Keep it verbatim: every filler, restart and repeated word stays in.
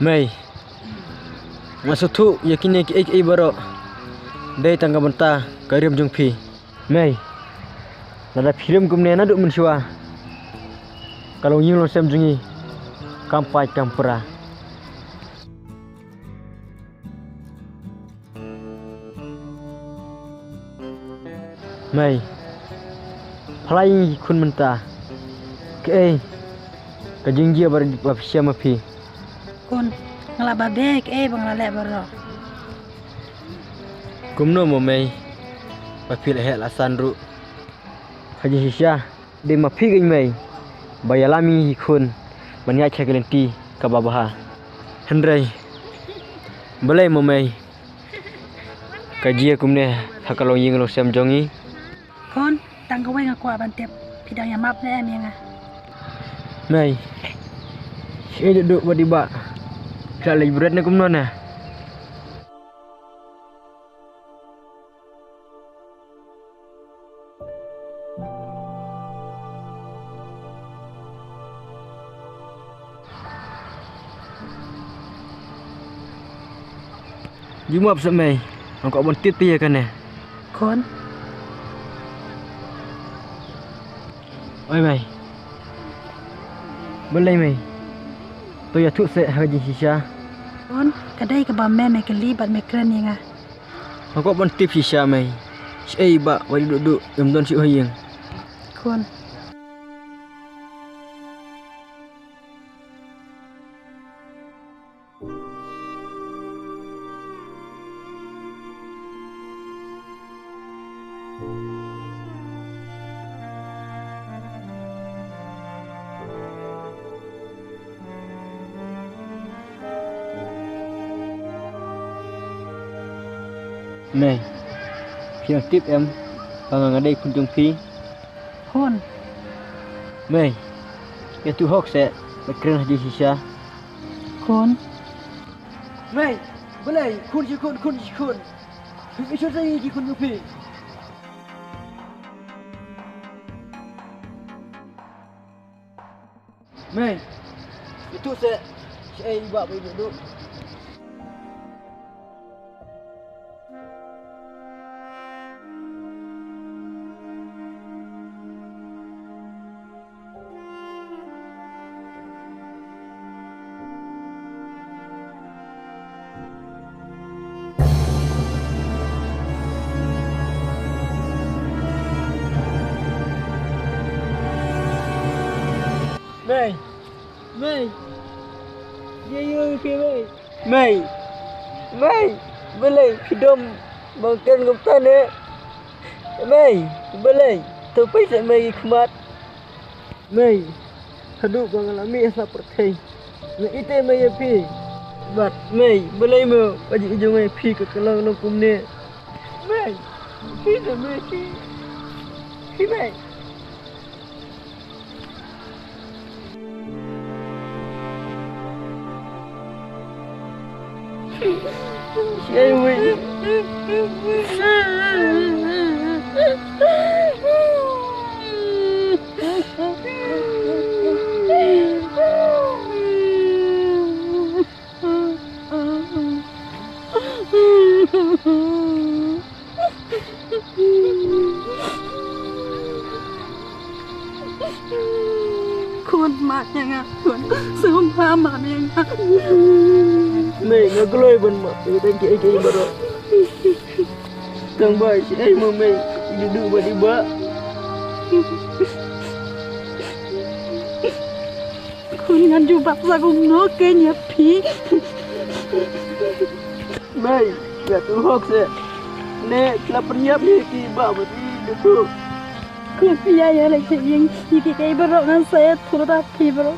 Mei, nga sngewthuh ïa kine kiei kiei baroh dei tang ka bynta ka rim jong phi. Mei, lada phi rim kumne naduh mynshuwa, ka longïing longsem jong ngi kam pait kam pra. Mei, phi la ïeng hi khun mynta. Kaei ka jingjia ba, ba phi shem ma phi? Khun, nga la babe, kaei ba nga la leh baroh? Kumno mo mei, ba phi la heh la san ruh? Ka jingshisha dei ma phi keiñ mei ba ïalam ïa ngi hi khun ban ïaid sha ka lynti kaba bha. Hynrei balei mo mei ka jia kumne ha ka longïing longsem jong ngi? Khun, tang kawei nga kwah ban tip, phi dang ïamap ne em ïa nga? Mei, shaei duh duh ba dei ba phi la leit bret ne kumno ne? Ju map sa mei, nga kwah ban tip ïa kane. Khun. Oi mei. Balei mei? To ïathuh seh ha ka jingshisha. Khun, ka dei kaba me me kylli bad me kren ïa nga. Nga kwah ban tip shisha mei. Shaei ba, ba dei duh duh, ym don shuh ha ïing. Khun. Mei, phi nang tip em ba nga nga dei khun jong phi? Khun. Mei, ïathuh hok seh, ba kren ha jingshisha. Khun. Mei, balei khun shi khun, khun shi khun? Phi ïohsngew ïa ki khun jong phi. Mei, ïathuh seh, shaei ba ba ïoh duh. Mei, Mei, ïa ïa phi Mei. Mei, Mei, balei phi dom ba nga kren kumta ne? Mei, balei? To peit seh Mei ki khmat. Mei, haduh ba nga la mih ha pyrthei nga ithuh Mei ïa phi. Bad Mei, balei mo ba jingim jong nga ïa phi ka kylla long kumne? Mei, phi ne Mei phi. Phi Mei. Khun, map ïa nga khun. Sngewbha map ïa nga. Mei, nga kloi ban map ïa ka dang kiei kiei baroh. Tang ba shaei mo Mei, i duh duh ba dei ba. Khun, ngan jubab sa kumno kein ïa phi. Mei, ïathuh hok seh. Ne phi la pynïap ïa ki ba ba phi duh duh. Khun, phi ïa ïa leit sha ïing ïa kiei kiei baroh, ngan sa ïathuh da phi baroh.